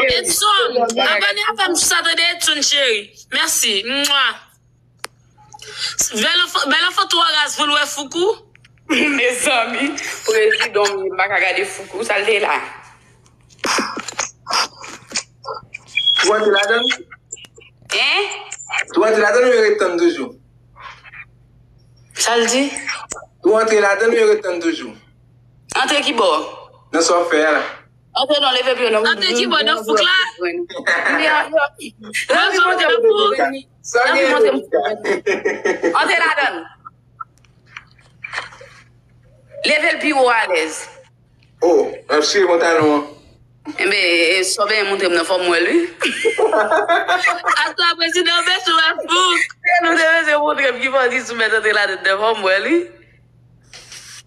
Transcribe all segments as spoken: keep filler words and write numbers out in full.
Edson, abòne avè m sou sa, tande, Edson cheri. Mèsi. Mwa. Bèl anfan, bèl anfan twò raz pou l wè Foukou. Mezanmi, prezidan m, m pa ka gade Foukou, sa l te la. Ou antre ladan l? Hein? Ou antre ladan l ou yo ret tann toujou? Sa l di? Ou antre ladan l ou yo ret tann toujou? Antre ki bò? Nan sa w ap fè a la. Antre non, leve pye w non. Antre ki bò nan fouk la? Antre nan fouk. Antre ladan l. Leve l pi wo alèz. Oh, m ap chire pantalon an. Enben, e, sò benyen montre m nan fò m wè l wi. Ata prezidan bèt ou wè fouk. Se nou te bezwen montre m ki bandi sou mèt antre ladan nan fò m wè l wi.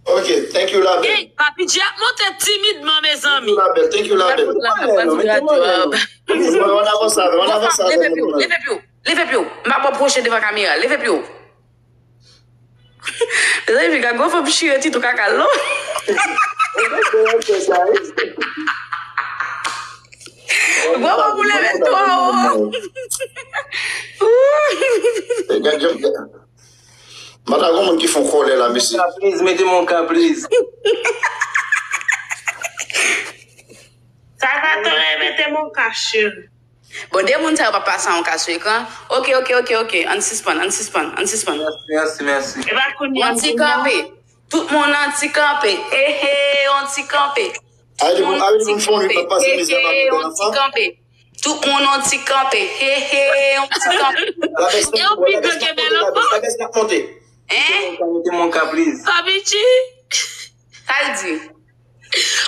Ok, thank you la belle. Ey, Papi G ap monte timidman, mezanmi. Thank you la belle, thank you la belle. Mwen, mwen avanse avè, mwen avanse avè. Leve pye w, leve pye w, leve pye w. M ap pwoche devan kamera, leve pye w. Mezanmi, gad gwo fanm chire ti tou kaka l non. Gwo fanm ou leve l twò wo. Gad jan m ta gon moun ki fè yon kòlè la, mesye. Please, mete m yon ka, please. Salvatore, mete m yon ka, cheri. Bon, de moun sa yo pa pase yon ka sou ekran. Ok, ok, ok, ok. Ann sispann, ann sispann, ann sispann. Mèsi, mèsi, mèsi. E pa kounye a. Yon ti kanpe. Tout moun an ti kanpe. He, he, yon ti kanpe. Tout moun an ti kanpe. He, he, yon ti kanpe. Tout moun an ti kanpe. He, he, yon ti kanpe. E yon pi gran ke bèl anfan. Hein? Mete m yon ka, please. Papi G. Sa l di?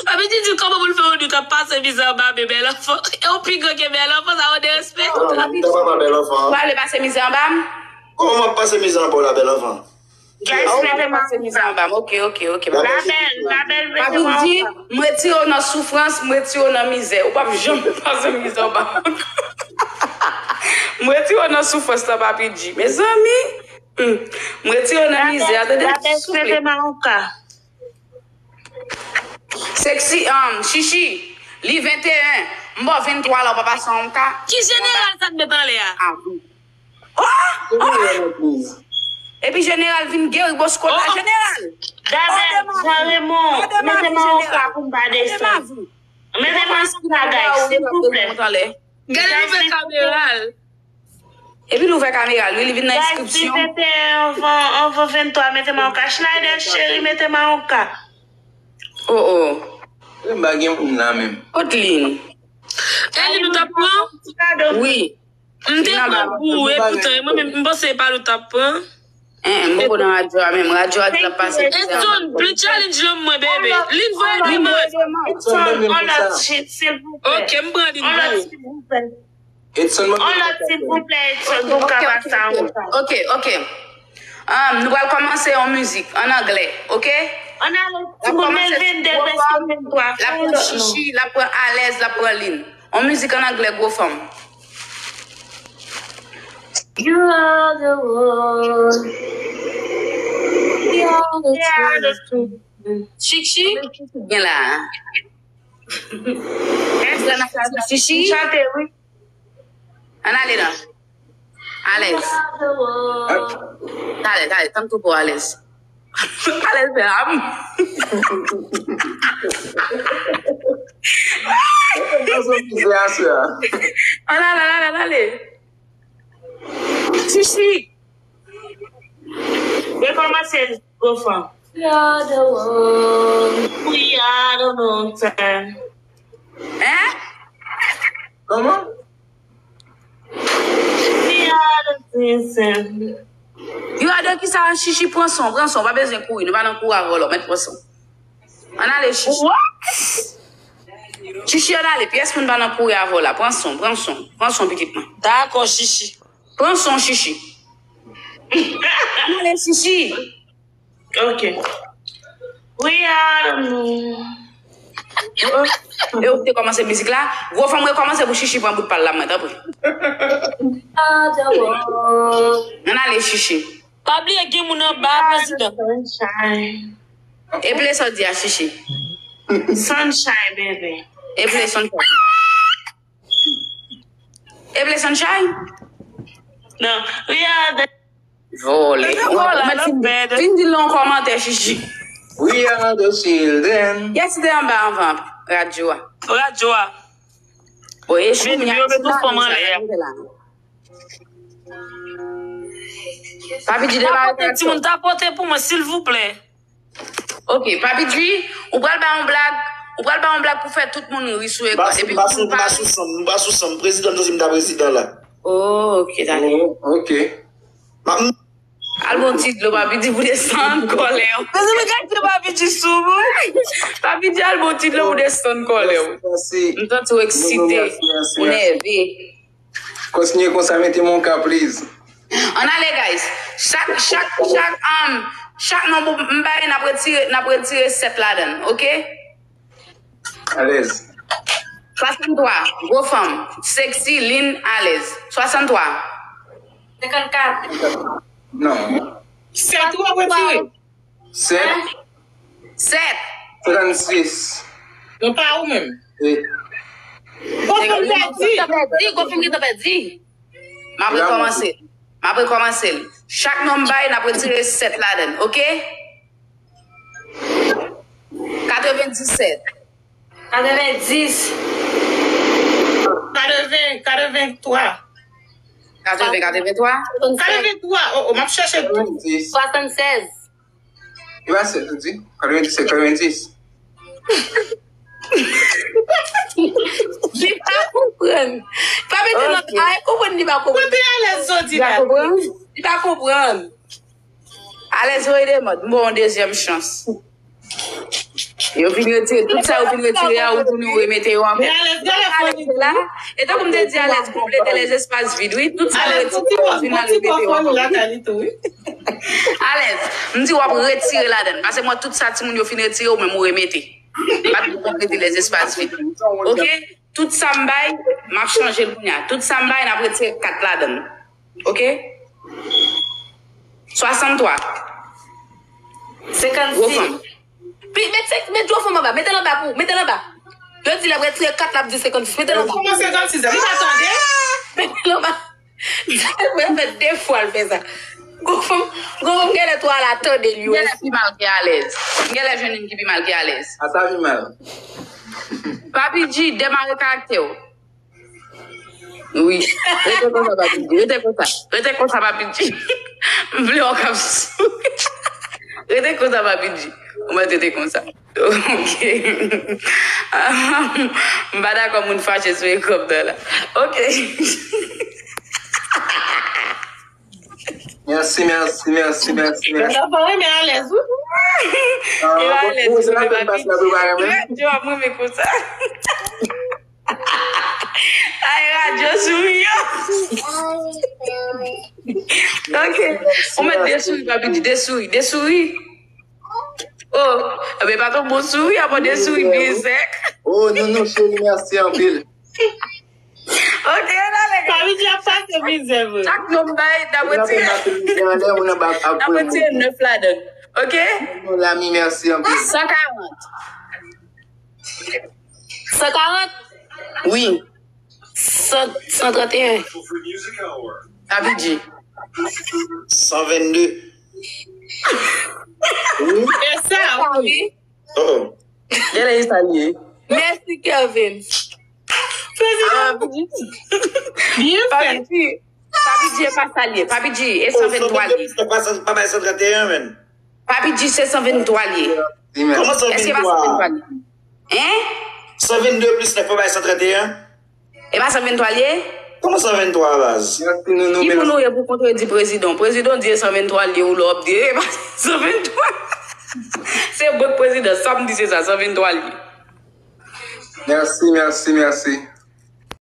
Papi G di kòman pou l fè yon dout ap pase mizè anba men bèl anfan. E yon pi gran ke bèl anfan, sa yon derespè. Papi G. Ou pa vle pase mizè anba m? Kòman m ap pase mizè anba w la, bèl anfan? Guys, mete m pase mizè anba m. Ok, ok, ok. Labèl, labèl, mete m anba. Papi G, m retire w nan soufrans, m retire w nan mizè. Ou p ap janm pase mizè anba m ankò. M retire w nan soufrans lan, Papi G. Mezanmi. Hmm. M retire w nan mizè a, tande, souple. Sexy, um, Chichi, li venteyen, m ba w venntwa la, ou pa pase yon ka. Ki jeneral sa n met anlè a? Oh! Epi jeneral vin geri bosko la, jeneral. Gade, Jean Raymond, mete m yon ka pou m pa desann. Mete m yon ka, guys, silvouplè. Gade louvè kamera l. Epi louvè kamera l, wi, li vin nan enskripsyon. Guys, si se te anvan, anvan venntwa, mete m yon ka. Schneider, cheri, mete m yon ka. Oh, oh. M pa gen moun la menm. Kote li? Eli, nou t ap pran? Wi. M te pran pou ou, e poutan, e mwen menm, m panse e pa l ou t ap pran. En, en, m poko nan radyo a menm. Radyo a di l ap pase. Edson, pli challenge lan mwen, bebe. Lin voye demann. Edson, on lòt shit, silvouplè. Ok, m pran lin pou ou. On lòt, silvouplè. Edson, mwen. On lòt, silvouplè, Edson, pou m ka pase a yon ka. Ok, ok. Um, nou pral kòmanse yon mizik an anglè, ok? Ann ale, timoun, men vennde, prèske venntwa, fè yon lòt non. L ap pran Chichi, l ap pran Alèz, l ap pran Lin. Yon mizik an anglè, gwo fanm. You are the one. We are the two. Chichi? Gen la. Chichi? Chante, wi. Ann ale non. Alèz. Talè, talè, tann tou pou Alèz. Alèz, se la m. Ann ale, ann ale, ann ale. Chichi. Rekòmanse, gwo fanm. We are the one. We are the long time. Hein? Kòman? We are the season. You are the kisa? Chichi, pran son, pran son. Pa bezwen kouri. Nou pa nan kouri avè w la, mèt pran son. Ann ale, Chichi. What? Chichi, ann ale. Pyès moun pa nan kouri avè w la. Pran son, pran son. Pran son, pitit mwen. Dakò, Chichi. Pran son, Chichi. Ann ale, Chichi. Ok. We are the moon. E ou ki te kòmanse mizik la? Gwo fanm, rekòmanse pou Chichi pran bout pa l la, mwen, tanpri. Ann ale, Chichi. Pa bliye gen moun anba, prezidan. Sunshine. Epi sa w di a, Chichi. Sunshine, baby. Epi Sunshine. Eble Sunshine? Non, we are the Vole. Vole, ou mèt fin, fin di l nan yon kòmantè, chichi. We are the children. Yes, te anba anvan radyo a. Radyo a. Bon, e chou, yo met tout fòm anlè. Papi di debare karakter. Timoun, tapote pou mwen, silvouplè. Ok, Papi G, ou pral ba yon blag, ou pral ba yon blag pou fè tout moun ri sou ekran. Epi m pa sou sanm, m pa sou sanm. Prezidan, nou di m ta prezidan la. Oh, ok, dakò. Ok. M ap Al bon ti dlo, Papi G pou desann kòlè w. Mezanmi, gad dlo Papi G sou mwen. Papi G al bon ti dlo pou desann kòlè w. M santi w eksite, ou nève. Kontinye konsa, mete m yon ka, please. Ann ale, guys. Chak, chak, chak, um, chak nonb m bay, n ap retire, n ap retire sèt ladan l, ok? Alèz. Swasanntwa, gwo fanm, sexy, lean, alèz. Swasanntwa. Senkannkat. Non. Sèt ou ap retire? Sèt. Sèt. Trannsis. Non, pa ou menm. E Gwo fanm pèdi. Gwo fanm gentan pèdi. M ap rekòmanse. M ap rekòmanse l. Chak nonb bay, n ap retire sèt ladan l, ok? Katrevendisèt. Katrevendis. Katreven, katrevenntwa. Katreven, katrevenntwa. Katreventwa. Oh, oh, m ap chèche tou. Katrevendis. Swasannsèz. E pa sèt, ou di? Katrevendisèt, katrevendis. Li pa konprann. Pa mete lòt a, e konprann li pa konprann. Kote alèz jodi Li pa la? Konprann. Li pa konprann. Alèz voye demann. M ba w yon dezyèm chans. Yo fin retire tout sa, yo fin retire a, ou tounen ou remete yo ankò. Men alèz, gade fò li Alèz la, e tankou m te di Alèz konplete les espaces vides, wi. Tout sa yo Alèz, retire, ti yo kò, fin al ti kò remete yo fò nou ankò. Lakay li tou, wi. Alèz, m di w ap retire ladan l. Paske mwen, tout sa timoun yo fin retire, ou menm ou remete. M pa t konplete les espaces vides. Ok? Tout sa m bay, m ap chanje l kounye a. Tout sa m bay, n ap retire kat ladan l. Ok? Swasanntwa. Gwo fanm. Senkannsis. Pi, met, met gwo fanm anba. Mete l anba pou, mete l anba. Yo di l ap retire kat, l ap di senkannsis. Mete l anba. Kòman senkannsis? Li pa tande? Mete l anba. Mwen fè de fwa l fè sa. Gwo fanm, gwo fanm genlè twò al tande l yo. Genlè pi mal ke Alèz. Genlè jwenn youn ki pi mal ke Alèz. A sa pi mal. Papi G, demare karaktè w. Wi. Rete konsa, Papi G. Rete konsa. Rete konsa, Papi G. M vle w kap souri. Rete konsa, Papi G. Ou mèt rete konsa. Ok. M pa dakò moun fache sou ekran m nan la. Ok. Mèsi, mèsi, mèsi, mèsi, mèsi. Nan pa renmen alèz, wi. Ah, E alèz, bon, se men la fè Papi pas la, pou pa renmen. Radyo ap renmen konsa. Ay, radyo souri yo. Ok. Ou mèt desouri, Papi G, desouri, desouri. Oh, men pa twò bon souri, apa desouri byen sèk. Oh, non, non, cheri, mèsi anpil. Ok, ann ale. Papi G ap pase mizè, vre. Chak nonb bay, n ap Ou nan fè retire, maten mizè anlè, ou nan bab ap n ap retire nèf ladan l. Ok? Non, lami, mèsi anpil. San karant. San karant? Wi. San, san trannteyen. Papi G. San vennde. E sa, wi. Wi. Oh, oh. Genlè e sa l ye. Mèsi, Kevin. Prezidan. Byen fèt. Papi G, Papi G e pa sa l ye. Papi G e san venntwa l ye. Pa bay san trannteyen, men. Papi G se san venntwa l ye. Di men. Èske e pa san venntwa l ye? Hein? San vennde plis nèf pa bay san trannteyen? E pa san venntwa l ye? Kòman san venntwa, baz? Mèsi, nou, nou, Ki pou mèsi. Nou ye pou kontredi prezidan? Prezidan di e san venntwa l ye, ou lè w ap di e pa san venntwa. Se bank prezidan, sa m di se sa, san venntwa l ye. Mèsi, mèsi, mèsi.